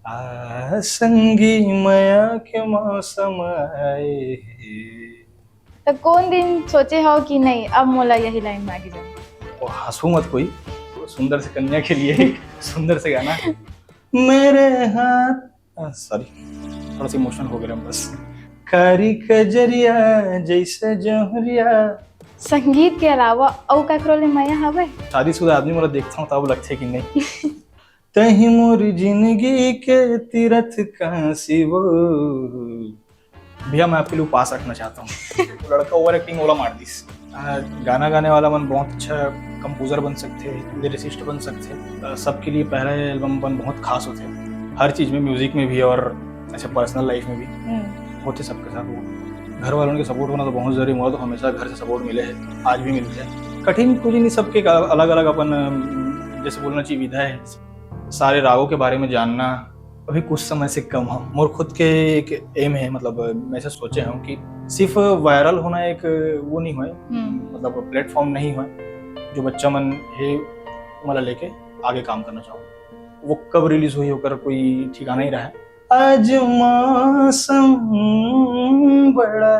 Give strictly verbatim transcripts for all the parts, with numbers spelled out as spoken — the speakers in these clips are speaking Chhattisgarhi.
आ संगी मया के मौसम आए हे। त कौन दिन सोचे हो कि नहीं, अब मोला यही लाइन में आगे जाना? वो हंसू मत कोई, वो सुंदर से कन्या के लिए एक सुंदर से गाना। मेरे हाथ, सॉरी, थोड़ा सा इमोशनल हो गया बस। कारी कजरिया जैसे जहुरिया। संगीत के अलावा अउ ककरो ले मया हवे? शादीशुदा आदमी मोला देखता हूँ तब लगथे कि नहीं। तही मोर जिंदगी के तीरथ काशी वो। भैया, मैं आपके लिए उपास रखना चाहता हूँ। लड़का ओवर एक्टिंग ओला मार दिस। आ, गाना गाने वाला मन बहुत अच्छा कंपोजर बन सकते हैं, लिरिसिस्ट बन सकते हैं। आ, सबके लिए पहला एल्बम अपन बहुत खास होते हैं, हर चीज़ में, म्यूजिक में भी और ऐसे पर्सनल लाइफ में भी। हम्म। होते सबके साथ वो। घर वालों के सपोर्ट होना तो बहुत ज़रूरी। मोला तो हमेशा घर से सपोर्ट मिले है, आज भी मिलते हैं। कठिन कुछ नहीं, सबके एक अलग अलग अपन, अम, जैसे बोलना चाहिए, विधा है। सारे रागों के बारे में जानना। अभी कुछ समय से कम हम, मोर खुद के एक एम है, मतलब मैं ऐसे सोचे हूँ कि सिर्फ वायरल होना एक वो नहीं होए, हम्म। मतलब प्लेटफॉर्म नहीं होए। जो बच्चा मन है, मला लेके आगे काम करना चाहूँ। वो कब रिलीज हुई होकर कोई ठिकाना ही रहा है। आज मौसम बड़ा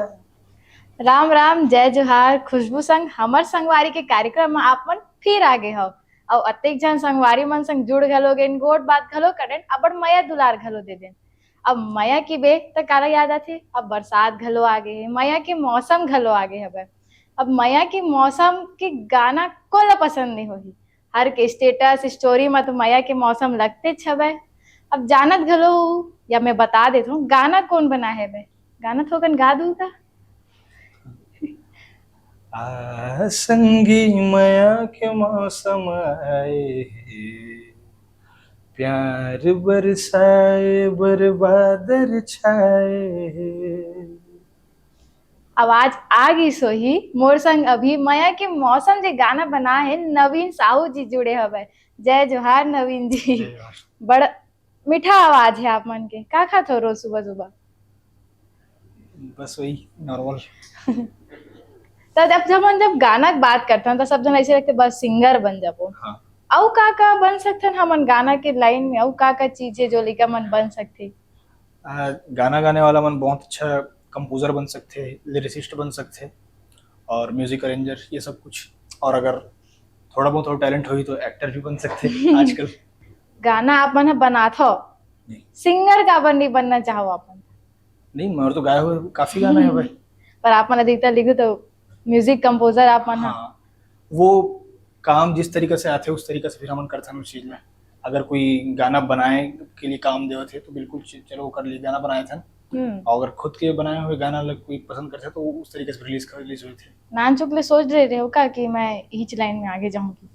राम राम, जय जोहार। खुशबू संग हमर संगवारी के कार्यक्रम में आप मन फिर आगे हो। अउ अतेक झन संगवारी मन संग जुड़ घलो गेन, गोठ बात घलो करेन, अबड़ मया दुलार घलो दे देन। अब मया की बे त काला याद आथे, अब बरसात घलो आगे हे, मया के मौसम घलो आगे हवय। अब मया के मौसम के गाना कोन ला पसंद नहीं होही? हर के स्टेटस स्टोरी म तो मया के मौसम लगतेच हवय। अब जानत घलो हूँ, या मैं बता देत हूँ, गाना कोन बनाए हवय? गाना थोकन गा दूँ का? आ संगी मया के मौसम आए हे, प्यार बरसाए बर बादर छाए हे। आवाज आ गई सोही। मोर संग अभी मया के मौसम जे गाना बना है, नवीन साहू जी जुड़े हवय। जय जोहार नवीन जी। बड़ मीठा आवाज है आप मन के। का खात हो रोज सुबह सुबह? बस वही नॉर्मल। तो जब जब हम जब गाना के बात करते हैं तो सब जन ऐसे लगते बस सिंगर बन जाबो। हाँ। अउ का का बन सकथन हमन गाना के लाइन में? अउ का का चीज है जो लइका मन बन सकथे? आ, गाना गाने वाला मन बहुत अच्छा कंपोजर बन सकते हैं, लिरिसिस्ट बन सकते हैं और म्यूजिक अरेंजर, ये सब कुछ। और अगर थोड़ा बहुत और टैलेंट होई तो एक्टर भी बन सकते हैं आजकल। गाना आप मन ह बनात हो, नहीं। सिंगर काबर नहीं बनना चाहो आप मन? नहीं, मैं तो गाए हुए काफी गाना है भाई। पर आप मन अधिकतर लिखो तो म्यूजिक कंपोजर आप मन ह। हाँ, वो काम जिस तरीके से आते उस तरीके से फिर हमन करते हैं उस चीज में। अगर कोई गाना बनाए के लिए काम देवत है तो बिल्कुल च-, चलो वो कर लिए, गाना बनाए थे। हम्म। और अगर खुद के बनाए हुए गाना लग कोई पसंद करते तो उस तरीके से रिलीज कर रिलीज हुए थे। नानचुक ले सोच रहे रहे हो का कि मैं इच लाइन में आगे जाऊंगी?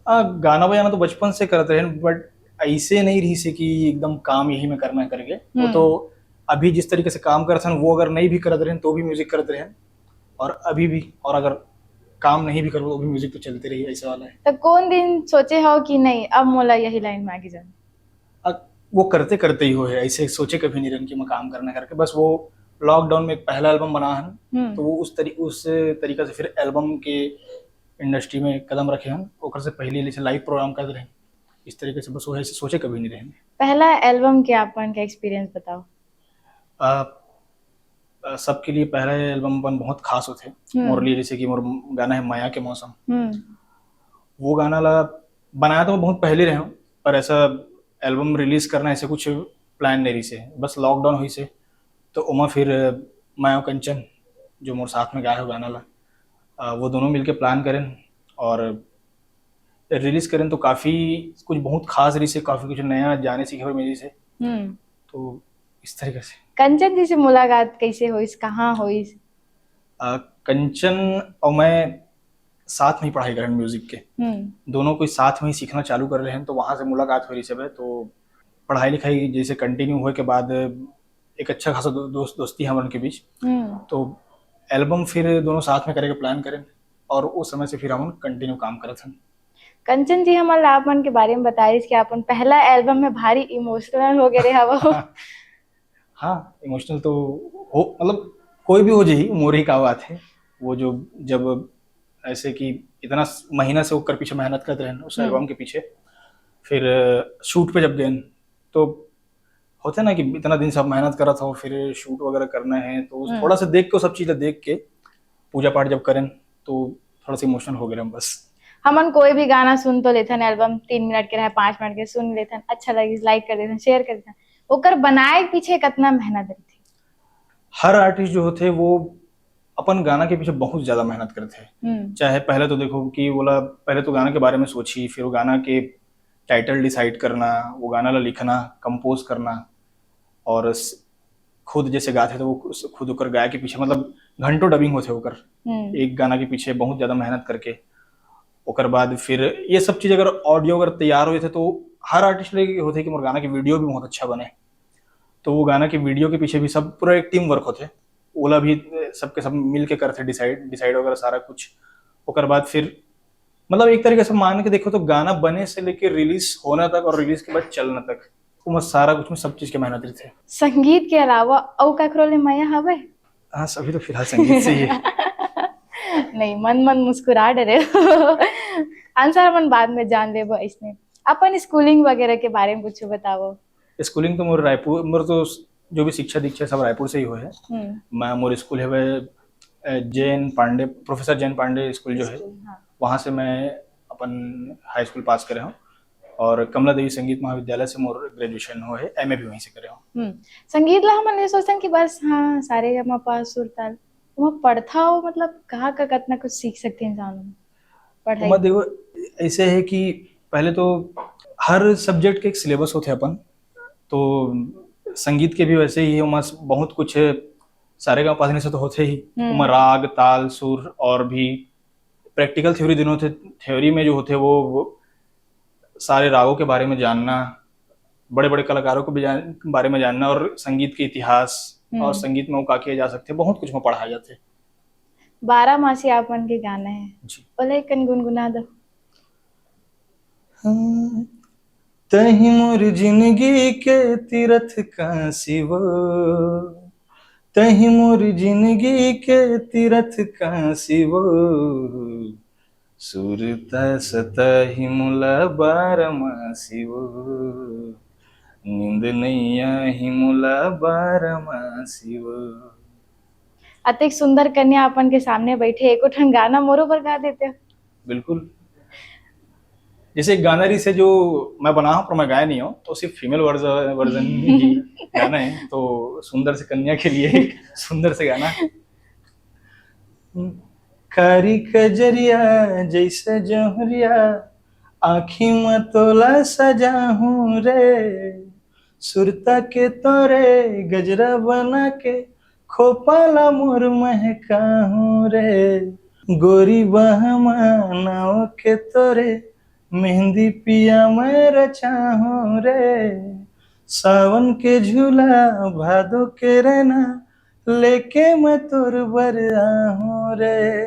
आ, गाना बजाना तो बचपन से करत रहे, बट ऐसे नहीं रही से कि एकदम काम यही में करना है करके। वो हम्म। तो अभी जिस तरीके से काम करत हन वो अगर नहीं भी करत रहे तो भी म्यूजिक करत रहे, और अभी भी, और अगर काम नहीं भी करो तो भी म्यूजिक तो चलते रही, ऐसे वाला है। तो कौन दिन सोचे हो कि नहीं, अब मोला यही लाइन में आगे जाना? अब वो करते करते ही हो है, ऐसे सोचे कभी नहीं रहन कि मैं काम करना करके। बस वो लॉकडाउन में एक पहला एल्बम बना हन, हम्म। तो वो उस तरी उस तरीका से फिर एल्बम के इंडस्ट्री में कदम रखे हन। ओकर से पहले जैसे लाइव प्रोग्राम करते रहे, इस तरीके से बस वो ऐसे सोचे कभी नहीं रहे। पहला एल्बम के आप मन का एक्सपीरियंस बताओ। आ, आ, सबके लिए पहला एल्बम अपन बहुत खास होते। हम्म। मोर लिए जैसे कि मोर गाना है मया के मौसम, हम्म। वो गाना ला बनाया तो मैं बहुत पहले रहे हूँ, पर ऐसा एल्बम रिलीज करना ऐसे कुछ प्लान नहीं रही से, बस लॉकडाउन हुई से, तो ओमा फिर मैं और कंचन जो मोर साथ में गाए हो गाना ला, आ, वो दोनों मिलके प्लान करें और रिलीज करें तो काफी कुछ बहुत खास रही से, काफी कुछ नया जाने सीखे बर मिली से। हम्म। तो इस तरीके से कंचन जी से मुलाकात कैसे होइस, कहाँ होइस? आ, कंचन और मैं साथ में ही पढ़ाई करें म्यूजिक के, हम्म। दोनों कोई साथ में ही सीखना चालू कर रहे हैं, तो वहाँ से मुलाकात हो रही सब है। तो पढ़ाई लिखाई जैसे कंटिन्यू होए के बाद एक अच्छा खासा दो, दोस्त दोस्ती है उनके बीच। हम्म। तो एल्बम फिर दोनों साथ में करेंगे प्लान करें, और उस समय से फिर हम कंटिन्यू काम करत हन। कंचन जी हमन ला आप मन के बारे में बताइस कि अपन पहला एल्बम में भारी इमोशनल हो गए रहे हवो। हाँ, इमोशनल तो हो, मतलब कोई भी हो जाई, मोर ही का बात है। वो जो जब ऐसे कि इतना स- महीना से ओकर पीछे मेहनत करते रहे उस हम्म। एल्बम के पीछे, फिर शूट पे जब गए तो होथे ना कि इतना दिन से आप मेहनत करत हो, फिर शूट वगैरह करना है, तो हम्म। थोड़ा सा देख के, वो सब चीजें देख के पूजा पाठ जब करें तो थोड़ा सा इमोशनल हो गए हम बस। हमन कोई भी गाना सुन तो लेथन, एल्बम तीन मिनट के रहे, पाँच मिनट के सुन लेथन, अच्छा लगिस, लाइक कर देथन, शेयर कर देथन। ओकर बनाए के पीछे कितना मेहनत रहिथे? हर आर्टिस्ट जो होथे वो अपन गाना के पीछे बहुत ज्यादा मेहनत करथे। हम्म। चाहे पहले तो देखो कि बोला, पहले तो गाना के बारे में सोची, फिर वो गाना के टाइटल डिसाइड करना, वो गाना ला लिखना, कंपोज करना, और स- खुद जैसे गाथे तो वो खुद ओकर गाय के पीछे, मतलब, घंटों डबिंग होथे ओकर, हम्म। एक गाना के पीछे बहुत ज्यादा मेहनत करके। ओकर बाद फिर ये सब चीज अगर ऑडियो अगर तैयार हो जाथे तो हर आर्टिस्ट लगे होथे कि मोर गाना की वीडियो भी बहुत अच्छा बने। तो वो गाना की वीडियो के पीछे भी सब पूरा एक टीम वर्क होथे, ओला भी सबके सब मिल के करथे डिसाइड, डिसाइड वगैरह सारा कुछ। ओकर बाद फिर, मतलब, एक तरीके से मान के देखो तो गाना बने से लेके रिलीज होना तक और रिलीज के बाद चलना तक, वो सारा कुछ में सब चीज के मेहनत रहिथे। संगीत के अलावा अउ काकरो ले मया हवे? हाँ, सभी तो फिलहाल संगीत से ही है। नहीं, मन मन मुस्कुरा डरे। आंसर मन बाद में जान लेबो। इसने अपन स्कूलिंग वगैरह के बारे में कुछ बताओ। स्कूलिंग तो मोर रायपुर, मोर तो जो भी शिक्षा दीक्षा सब रायपुर से ही हुए है। हम्म। मैं, मोर स्कूल है J N Pandey, professor J N Pandey school जो है, स्कूल, हाँ। वहाँ से मैं अपन हाई स्कूल पास करे हूँ और कमला देवी संगीत महाविद्यालय से मोर ग्रेजुएशन हुआ है, एमए भी वहीं से करे हूँ। हम्म। संगीत ला हमन ये सोचन कि बस, हाँ, सारे गमा पा सुरताल, ओमा पढ़था हो, मतलब, कहाँ का कितना कुछ सीख सकते हैं इंसान ओमा? पढ़ाई। ओमा देखो, ऐसे है कि पहले तो हर सब्जेक्ट के एक सिलेबस होथे अपन, तो संगीत के भी वैसे ही है, ओमा बहुत कुछ सारे गमा पा से तो होथे ही। हम्म। ओमा राग, ताल, सुर और भी प्रैक्टिकल थ्योरी दिन होथे। थ्योरी में जो होथे वो, वो सारे रागों के बारे में जानना, बड़े बड़े कलाकारों के भी जान, बारे में जानना और संगीत के इतिहास हम्म। और संगीत में वो का किया जा सकते, बहुत कुछ में पढ़ाया जाते। बारह मासी आप मन के गाना है, जी। ओला एक कन गुनगुना दो। हाँ, तही मोर जिंदगी के तीरथ काशी वो, तही मोर जिंदगी के तीरथ काशी वो, सुरता सताही मोला बारमासी वो, नींद नैया ही मोला बारमासी वो। अतेक सुंदर कन्या अपन के सामने बैठे, एको ठन गाना मोरो बर गा देते। बिल्कुल, जैसे एक गाना रही से जो मैं बना हूँ पर मैं गाया नहीं हूँ, तो सिर्फ फीमेल वर्जन, वर्जन ही गाना है, तो सुंदर से कन्या के लिए एक सुंदर से गाना। कारी कजरिया जैसे जहुरिया, आँखी में तोला सजाहूँ रे, सुरता के तोरे गजरा बना के, खोपाला मोर महकाहूँ रे, गोरी बहमा नाव के तोरे, मेहंदी पिया मैं रचाहूँ रे, सावन के झूला भादो के रहना, लेके मैं तोर बर आहूँ रे।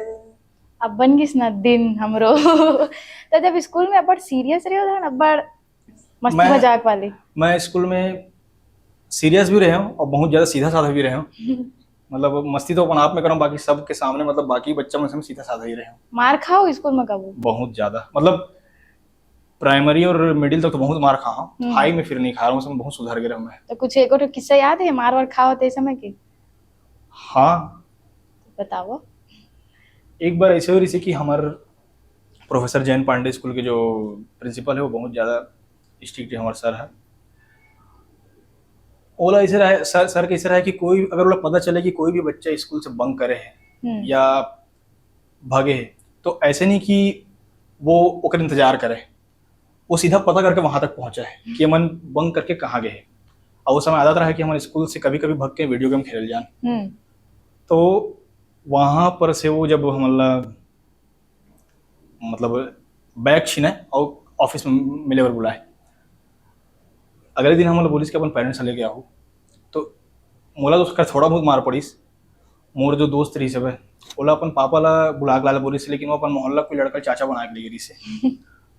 अब बन गिस ना दिन हमरो। तो जब स्कूल में अब्बड़ सीरियस रहे हो, अब्बड़ मस्ती मैं- मजाक वाली। मैं स्कूल में सीरियस भी रहे हूँ और बहुत ज्यादा सीधा साधा भी रहे हूँ। मतलब, मस्ती तो अपन आप में करूँ, बाकी सबके सामने, मतलब, बाकी बच्चा में से मैं सीधा साधा ही रहे हूँ। मार खाओ स्कूल में कबो? बहुत ज्यादा, मतलब, प्राइमरी और मिडिल तक तो बहुत मार खा हूँ। हम्म। हाई में फिर नहीं खा रहा हूँ, उसमें बहुत सुधर गया हूँ मैं। तो कुछ एक ठो किस्सा याद है मार वार खाओ ते समय के? हाँ, बताओ। एक बार ऐसे हो रही थी कि हमारे professor J N Pandey school के जो प्रिंसिपल है, वो बहुत ज्यादा स्ट्रिक्ट है, हमारे सर है। ओला ऐसे रहा, सर, सर के ऐसे रहा कि कोई, अगर ओला पता चले कि कोई भी बच्चा स्कूल से बंक करे है हम्म। या भागे है, तो ऐसे नहीं कि वो ओकर इंतजार करे, वो सीधा पता करके वहां तक पहुंचा है कि हमन बंक करके कहाँ गए हैं। और उस समय आदत रहा कि हमन स्कूल से कभी कभी भाग के वीडियो गेम खेल जान। हम्म। तो वहां पर से वो जब हमला, मतलब, बैग छीने और ऑफिस में मिले बर बुलाए, अगले दिन हमला बोलिस कि अपन पेरेंट्स लेके आओ। तो मोला तो उसका थोड़ा बहुत मार पड़िस। मोर जो दोस्त रहिस हवे, ओला अपन पापा ला बुला के लाले बोलिस, लेकिन वो अपन मोहल्ला कोई लड़का चाचा बना के ले गिस।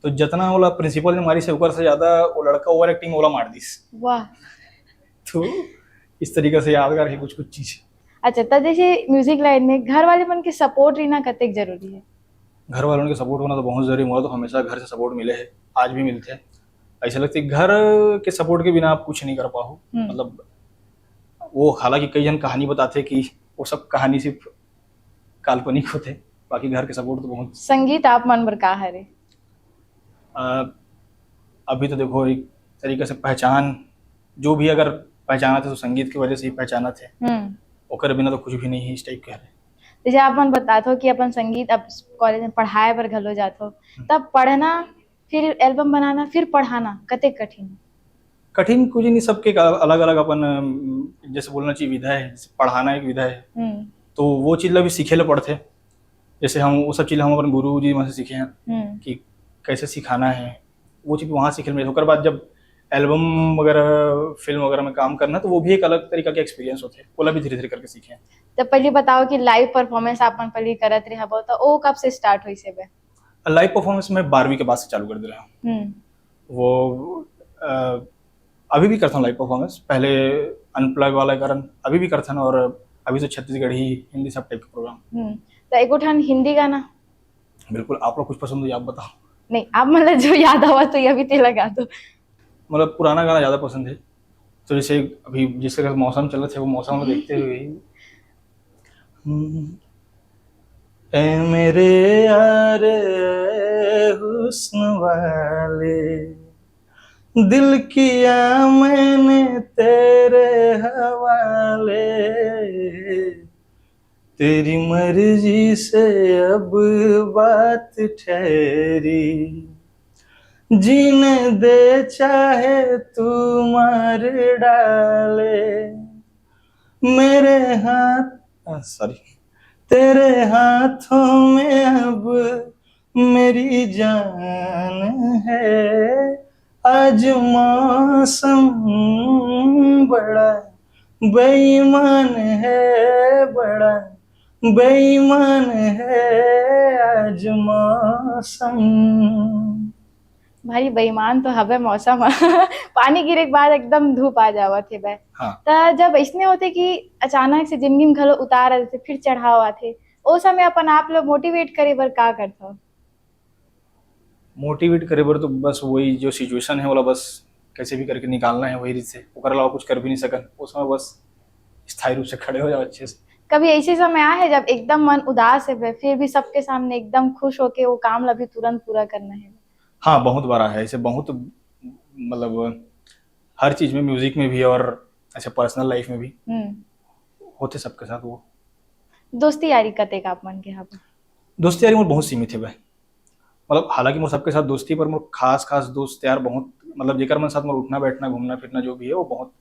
तो जितना ओला प्रिंसिपल ने मारिस, ओकर से ज्यादा वो लड़का ओवर एक्टिंग ओला मार दिस। वाह। तो इस तरीके से यादगार है कुछ कुछ चीज। अच्छा, तो जैसे म्यूजिक लाइन में घर वाले मन के सपोर्ट रहना कतेक जरूरी है? घर वालों के सपोर्ट होना तो बहुत जरूरी। मोला तो हमेशा घर से सपोर्ट मिले है, आज भी मिलते हैं। ऐसा लगता है घर के सपोर्ट के बिना आप कुछ नहीं कर पाओ। हम्म। मतलब वो, हालांकि कई जन कहानी बताते कि वो सब कहानी सिर्फ काल्पनिक होते, बाकी घर के सपोर्ट तो बहुत। संगीत आप मन बर का हरे? अ, अभी तो देखो, एक तरीके से पहचान, जो भी अगर पहचानत है तो संगीत की वजह से ही पहचानत है, हम्म। ओकर बिना तो कुछ भी नहीं है इस टाइप के हरे। जैसे आप मन बतात हो कि अपन संगीत अब कॉलेज में पढ़ाए बर घलो जात हो, तब पढ़ना, फिर एल्बम बनाना, फिर पढ़ाना कतेक कठिन? कठिन कुछ नहीं, सबके एक अलग अलग अपन, अम, जैसे बोलना चाहिए, विधा है। जैसे पढ़ाना एक विधा है, हम्म। तो वो चीज ला भी सीखे ला पड़थे। जैसे हम वो सब चीज हम अपन गुरु जी मन से सीखे हैं हम्म। कि कैसे सिखाना है, वो चीज वहाँ सीखे ला मिलथे। ओकर बाद जब एल्बम वगैरह, फिल्म वगैरह में काम करना, तो वो भी एक अलग तरीका के एक्सपीरियंस होथे, ओला भी धीरे धीरे करके सीखे हैं। जब पहली बताओ कि लाइव परफॉर्मेंस आप मन पहली करत रहे हबो, तो ओ कब से स्टार्ट होइस हे बे? लाइव परफॉर्मेंस मैं बारहवीं के बाद से चालू कर दे रहा हूँ। हम्म। वो अ, अभी भी करता हूँ लाइव परफॉर्मेंस, पहले अनप्लग वाला कारण अभी भी करता हूँ, और अभी तो छत्तीसगढ़ी, हिंदी सब टाइप के प्रोग्राम। हम्म। तो एको ठन हिंदी गाना? बिल्कुल, आप लोग कुछ पसंद हो, आप बताओ। नहीं, आप मतलब जो याद आवा तो ये भी ते लगा दो। मतलब पुराना गाना ज़्यादा पसंद है, तो जैसे अभी जिस तरह का मौसम चल रहा है, वो मौसम को देखते हुए ही, हम्म, ए मेरे यार, ए हुस्न वाले, दिल किया मैंने तेरे हवाले, तेरी मर्जी से अब बात ठहरी, जीने दे चाहे तू मार डाले, मेरे हाथ, सॉरी, तेरे हाथों में अब मेरी जान है। आज मौसम बड़ा बेईमान है, बड़ा बेईमान है आज मौसम। भारी बेईमान तो हवे मौसम। पानी गिरे के बाद एकदम धूप आ जावत हे बे। हाँ। त जब इसने होथे कि अचानक से जिंदगी में घलो उतार आथे, फिर चढ़ाव आथे, ओ समय अपन आप लो मोटिवेट करे बर का करथव? मोटिवेट करे बर तो बस वही जो सिचुएशन है, ओला बस कैसे भी करके निकालना है, वही रीत से। ओकर अलावा कुछ कर भी नहीं सकन। उस समय बस स्थायी रूप से खड़े हो जाओ अच्छे से। कभी ऐसे समय आए है जब एकदम मन उदास है बे, फिर भी सबके सामने एकदम खुश होके वो काम ला भी तुरंत पूरा करना है? हाँ, बहुत बार आया है ऐसे, बहुत, मतलब हर चीज में, म्यूजिक में भी और ऐसे पर्सनल लाइफ में भी हम्म। होथे सबके साथ वो। दोस्ती यारी कतेक आप मन के हवे? दोस्ती यारी मोर बहुत सीमित है बे। मतलब हालांकि मोर सबके साथ दोस्ती, पर मोर खास खास दोस्त यार बहुत, मतलब जेकर मन साथ मोर उठना बैठना, घूमना फिरना जो भी है, वो बहुत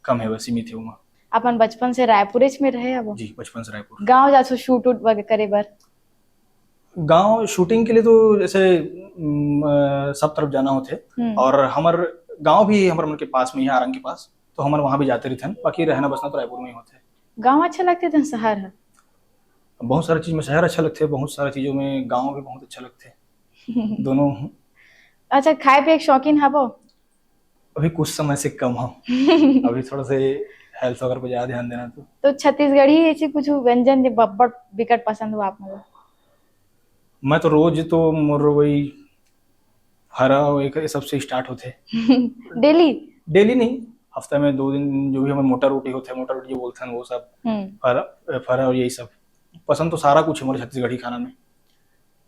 कम है बे, सीमित है वो। अपन बचपन से रायपुरेच में रहे हबो? जी, बचपन से रायपुर। गाँव जाथो शूट उट वगैरह करे बर? गांव शूटिंग के लिए तो जैसे, उम, अ, सब तरफ जाना होथे, हम्म। और हमर गांव भी हमर मन के पास में ही है, आरंग के पास, तो हमर वहाँ भी जाते रहिथन। बाकी रहना बसना तो रायपुर में ही होथे। गाँव अच्छा लगथे धन शहर है? बहुत सारी चीज में शहर अच्छा लगथे, बहुत सारी चीजों में गांव भी बहुत अच्छा लगथे, दोनों। अच्छा, खाए पिए के शौकीन हबो? अभी कुछ समय से कम हूँ, अभी थोड़ा से हेल्थ वगैरह पर ज्यादा ध्यान देना। तो तो छत्तीसगढ़ी ऐसे कुछ व्यंजन जे बब्बड़ बिकट पसंद हो आप मतलब? मैं तो रोज तो मोर वही फरा, एक सबसे स्टार्ट होथे। डेली? डेली नहीं, हफ्ता में दो दिन जो भी हमें मोटा रोटी होथे, मोटा रोटी जो बोलथन वो सब, हम्म। फरा, फरा और यही सब। पसंद तो सारा कुछ है मोर छत्तीसगढ़ी खाना में।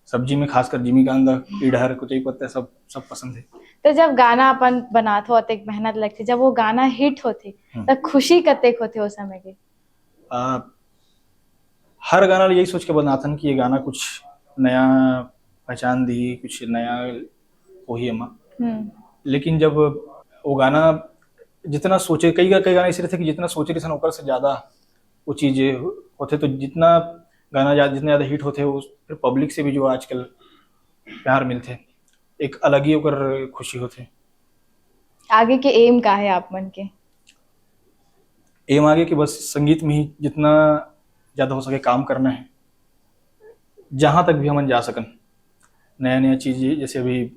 सब्जी में खासकर जिमीकांदा, इडहर, कुचई पत्ता, सब सब पसंद है। तो जब गाना अपन बनात हो, अतेक मेहनत लगथे, जब वो गाना हिट होथे, हम्म। त खुशी कतेक होथे ओ समय के? आ, हर गाना ल यही सोच के बनाथन कि ये गाना कुछ नया पहचान दी, कुछ नया होही एमा। हम्म। लेकिन जब वो गाना जितना सोचे, कई कई गाना ऐसे रहथे कि जितना सोचे रहिथन ओकर से ज्यादा वो चीज होथे, तो जितना गाना जा-, जितना ज्यादा हिट होथे, वो फिर पब्लिक से भी जो आजकल प्यार मिलथे, एक अलग ही ओकर खुशी होथे। आगे के एम का है आप मन के? एम आगे कि बस संगीत में ही जितना ज्यादा हो सके काम करना है, जहां तक भी हमन जा सकन। नया नया चीज, जैसे अभी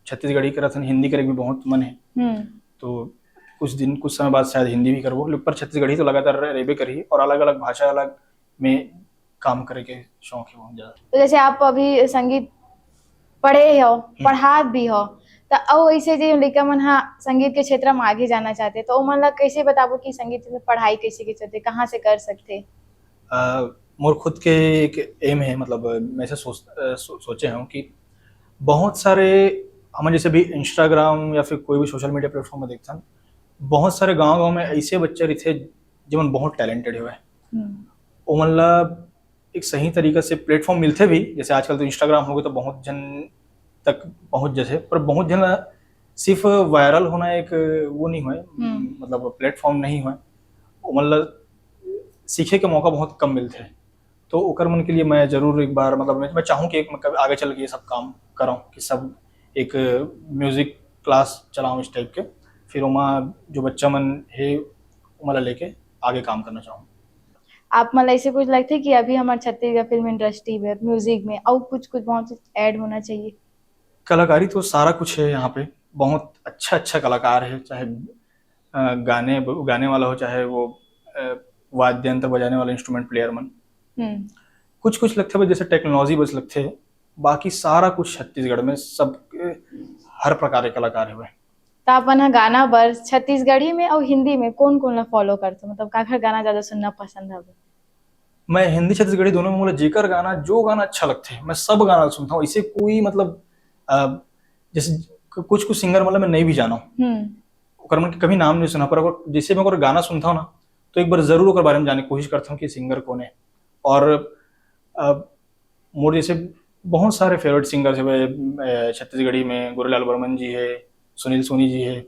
छत्तीसगढ़ी करत हन, हिंदी करे के भी बहुत मन है, हम्म। तो कुछ दिन, कुछ समय बाद शायद हिंदी भी करबो, पर छत्तीसगढ़ी तो लगातार रह-, रहबे करही, और अलग अलग भाषा, अलग में काम करे के शौक है बहुत ज्यादा। तो जैसे आप अभी संगीत पढ़े हो, पढ़ात भी हो, त अउ ऐसे जे लइका मन ह संगीत के क्षेत्र म आगे जाना चाहते, त ओमन ला कैसे बताबो कि संगीत में पढ़ाई कैसे के चलते, कहाँ से कर सकथे? अ, मोर खुद के एक एम है, मतलब, मैं ऐसे सोच-, अ, सो-, सोचे हूँ कि बहुत सारे, हम जैसे भी Instagram या फिर कोई भी सोशल मीडिया प्लेटफॉर्म में देखथन, बहुत सारे गांव-गांव में ऐसे बच्चे रहिथे, जेमन बहुत टैलेंटेड हवय। हम्म। ओमन ला एक सही तरीका से प्लेटफॉर्म मिलथे भी, जैसे आजकल तो Instagram हो गए, तो बहुत जन तक पहुंच जैसे, पर बहुत जन ला सिर्फ वायरल होना एक वो नहीं होय, हम्म। मतलब, प्लेटफॉर्म नहीं होय, ओमन ला सीखे के मौका बहुत कम मिलथे। तो ओकर मन के लिए मैं जरूर एक बार, मतलब, मैं, मैं चाहूँ कि एक, मैं कभी आगे चल के ये सब काम करूँ, कि सब एक म्यूजिक क्लास चलाऊँ इस टाइप के, फिर ओमा जो बच्चा मन हे, ओमा ला लेके आगे काम करना चाहूँ। आप मन ला ऐसे कुछ लगथे कि अभी हमार छत्तीसगढ़ फिल्म इंडस्ट्री में, म्यूजिक में अउ कुछ, कुछ बहुत ऐड होना चाहिए? कलाकारी तो सारा कुछ है यहाँ पे, बहुत अच्छा, अच्छा कलाकार है, चाहे, अ, गाने, गाने वाला हो, चाहे वो, अ, वाद्य यंत्र बजाने वाला, इंस्ट्रूमेंट प्लेयर मन। हम्म। कुछ, कुछ लगथे बस जैसे टेक्नोलॉजी बस लगथे, बाकी सारा कुछ छत्तीसगढ़ में सब, अ, हर प्रकार के कलाकार हवय। त अपन ह गाना बर छत्तीसगढ़ी में अउ हिंदी में कोन-कोन ला फॉलो करथो? मतलब काखर गाना ज्यादा सुनना पसंद हवे? मैं हिंदी छत्तीसगढ़ी दोनों में, मोला जेकर गाना, जो गाना अच्छा लगथे, मैं सब गाना सुनता हूँ। ऐसे कोई, मतलब, अ, जैसे क-, कुछ-कुछ सिंगर, मतलब, मैं नहीं भी जाना हूँ। हम्म। ओकर मन के कभी नाम नहीं सुना, पर अगर जैसे मैं ओकर गाना सुनता हूँ ना, तो एक बार जरूर ओकर बारे में जाने की कोशिश करता हूँ कि सिंगर कौन है। और, अ, मोर जैसे बहुत सारे फेवरेट सिंगर्स हवे, अ, छत्तीसगढ़ी में गोरेलाल बर्मन जी है, सुनील सोनी जी है,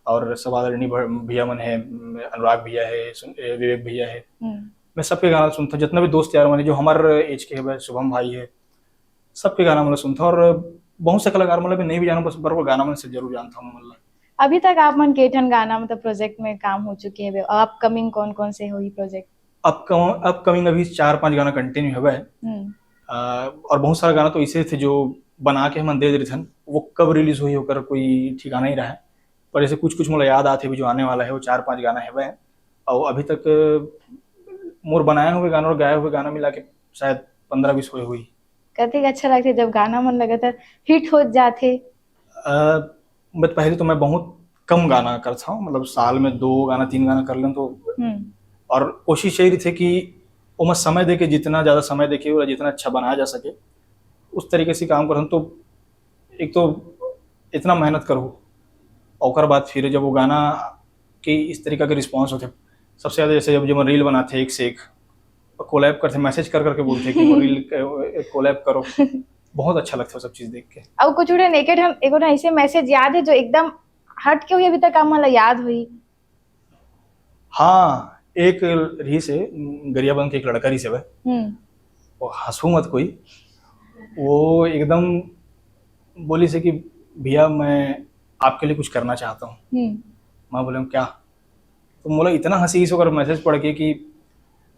और सब आदरणीय भ-, भैया मन है, अनुराग भैया है, सुन-, अ, विवेक भैया है। हम्म। मैं सबके गाना सुनता हूँ, जितना भी दोस्त यार मन है, जो हमारे एज के हवे, शुभम भाई है, सबके गाना मतलब सुनता हूँ। और बहुत से कलाकार मतलब मैं नहीं भी जानूँ, बस पर वो गाना मन से जरूर जानता हूँ, मतलब। अभी तक आप मन के ठन गाना, मतलब, प्रोजेक्ट में काम हो चुके हवे, और अपकमिंग कौन-कौन से होही प्रोजेक्ट? अपकम-, अपकमिंग अभी चार पांच गाना कंटिन्यू हवे। हम्म। अ, और बहुत सारा गाना तो ऐसे थे जो बना के हमन दे देथन, वो कब रिलीज होही ओकर कोई ठिकाना ही रहे। पर ऐसे कुछ-कुछ मोला याद आथे अभी जो आने वाला है, वो चार पांच गाना हवे। और अभी तक मोर बनाए हुए गाना और गाए हुए गाना मिला के शायद पन्द्रह बीस होए होही। कतेक अच्छा लगथे जब गाना मन लगातार हिट होत जाथे। अ, मैं पहले तो मैं बहुत कम गाना करता हूँ, मतलब साल में दो गाना, तीन गाना कर लें तो। हम्म। और कोशिश यही रहिथे कि ओमा समय देके, जितना ज्यादा समय देके और जितना अच्छा बनाया जा सके, उस तरीके से काम करता हूँ। तो एक तो इतना मेहनत करूँ, ओकर बाद फिर जब वो गाना के इस तरीका के रिस्पॉन्स होथे, सबसे ज्यादा जैसे जब, जब रील बनाथे एक से एक, कोलैब करथे, मैसेज कर करके बोलथे कि वो रील क-, कोलैब करो। बहुत अच्छा लगता है सब चीज देख के। अउ कुछ उठे एक ठन, एक ठन ऐसे मैसेज याद है जो एकदम हट के हुई, अभी तक आप मन ला याद हुई? हाँ, एक रहिस हे, गरियाबंद के एक लड़का रहिस हे, हम्म। वो हंसू मत कोई, वो एकदम बोलिस हे कि भैया, मैं आपके लिए कुछ करना चाहता हूँ। हम्म। मैं बोले, क्या? तो मोला इतना हंसी आइस ओकर मैसेज पढ़ के कि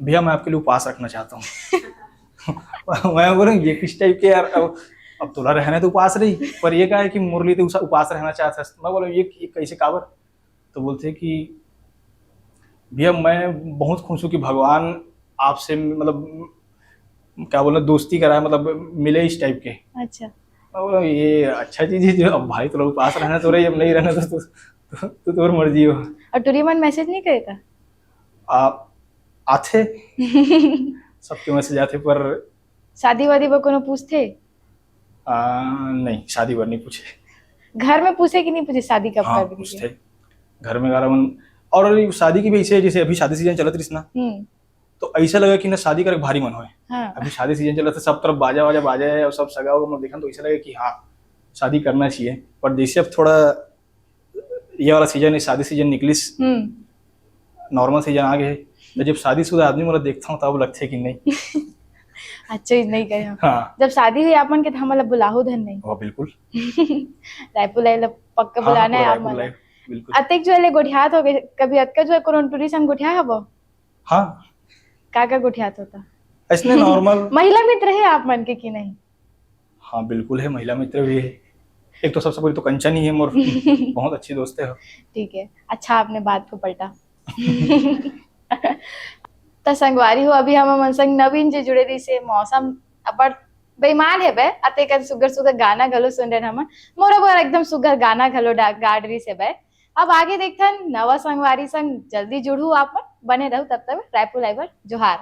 भैया, मैं आपके लिए उपास रखना चाहता हूँ। मैं बोला, ये किस टाइप के यार, अब, अब तोला रहना है तो उपास रही, पर ये का है कि मोर लिए तो उसा-, उपास रहना चाहता है। मैं बोला, ये, ये कैसे, काबर? तो बोलते कि भैया, मैं बहुत खुश हूँ कि भगवान आपसे, मतलब, क्या बोलना, दोस्ती कराए, मतलब, मिले इस टाइप के। अच्छा। मैं बोला, ये अच्छा चीज है जो अब भाई तो लोग पास रहना तो रही, अब नहीं रहना तो, तो, तो, तो तोर मर्जी हो। और टुरी मन मैसेज नहीं करे था? आ, आथे। सबके मैसेज आथे, पर शादी वादी बर कोनो पूछथे? आ, नहीं, शादी बर नहीं पूछे। घर में पूछे कि नहीं पूछे, शादी कब हाँ, करबे? पूछथे। घर में गारा मन, और ये शादी की भी ऐसे है, जैसे अभी शादी सीजन चलत रहिस ना, हम्म। तो ऐसा लगा कि ना शादी करे भारी मन होए। हाँ। अभी शादी सीजन चलत है, सब तरफ बाजा वाजा बाजा है और सब सगा हुआ, मैं देखा तो ऐसा लगा कि हाँ, शादी करना चाहिए। पर जैसे अब थोड़ा ये वाला सीजन, शादी सीजन निकलिस, हम्म। नॉर्मल सीजन आ गए, तो जब शादीशुदा आदमी मोला देखता हूँ, तब लगथे कि नहीं। अच्छा, ये नहीं गए हम। हाँ। जब शादी हुई आप मन के, तो हमला बुलाहू धन नहीं। हाँ, बिल्कुल। रायपुर लाए ला पक्का हाँ, बुलाना है रायपुर आप मन ला। लाए, बिल्कुल। अतेक जो ले गोठियात हो गए, कभी अतका जो कोनो टुरी संग गोठिया हबो? हाँ। का का गोठियात होता? ऐसने नॉर्मल। महिला मित्र है आप मन के कि नहीं? हाँ, बिल्कुल है, महिला मित्र भी है। एक तो सबसे पहले तो कंचन ही है मोर, बहुत अच्छी दोस्त है। ठीक है, अच्छा आपने बात को पलटा। त संगवारी हो, अभी हमर मन संग नवीन जी जुड़े रहिस हे। मौसम अब्बड़ बेईमान हे बे, अतेकन सुग्घर सुग्घर गाना घलो सुन रहे हमन। मोरो बर एकदम सुग्घर गाना घलो डा-, गा डरिस हे बे। अब आगे देखथन नवा संगवारी संग जल्दी जुड़हू आप मन। बने रहू तब तक रायपुर लाइव बर जोहार।